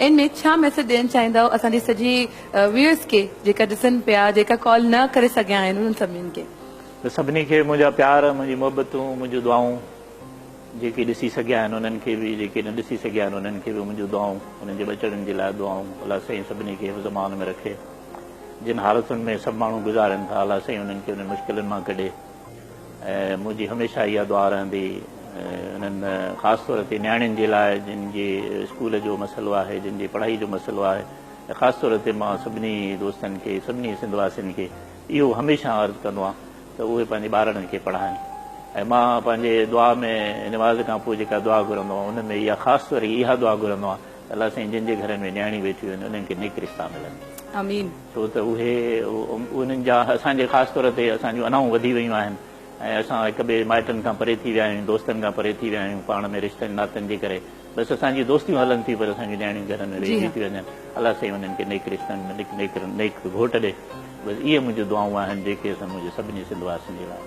And ۾ ڇا message ڏيڻ چاهيندؤ اسان جي سڄي ويورز کي جيڪا ڏسن پيا، جيڪا ڪال نه ڪري سگهيا آهن انهن سڀني کي؟ ته سڀني کي منهنجا پيار، منهنجي محبتون، منهنجون دعائون، جيڪي ڏسي سگهيا آهن انهن کي به، جيڪي نه ڏسي سگهيا آهن انهن کي به منهنجون دعائون، انهن جي ٻچڙن جي لاء دعائون. الله سائين سڀني کي حفظ امان ۾ رکي. جن حالتن ۾ سڀ ماڻهو گذارين ٿا الله سائين انهن کي انهن مشڪلن مان ڪڍي. ۽ منهنجي هميشه اها دعا رهندي انهن خاص طور تي نياڻين جي لاء جن جي اسڪول جو مسئلو آهي، جن جي پڙهائي جو مسئلو آهي ۽ خاص طور تي مان سڀني دوستن کي، سڀني سنڌ واسين کي اهو هميشه عرض ڪندو آهيان ته اهي پنهنجي ٻارڙن کي پڙهائن ۽ مان پنهنجي دعا ۾ نماز کان پوء جيڪا دعا گهرندو آهيان ان ۾ اها خاص طور اها دعا گهرندو آهيان ته الله سائين جن جي گهرن ۾ نياڻيون ويٺيون آهن انهن کي نيڪ رشتا ملن. آمين. ڇو ته اهي انهن جا اسان جي خاص طور تي اسان جون انائون وڌي ويون آهن ۽ اسان هڪ ٻئي مائٽن کان پري ٿي ويا آهيون، دوستن کان پري ٿي ويا آهيون، پاڻ ۾ رشتن ناتن جي ڪري بس اسان جون دوستيون هلن ٿيون پر اسان جون نياڻيون گهرن ۾ ويهجي ٿيون وڃن. الله سائين انهن کي نيڪ رشتن نيڪ نيڪ گهوٽ ڏي. بس اهي منهنجون دعائون آهن جيڪي اسان منهنجي سڀني سنڌ واسين جي لاء.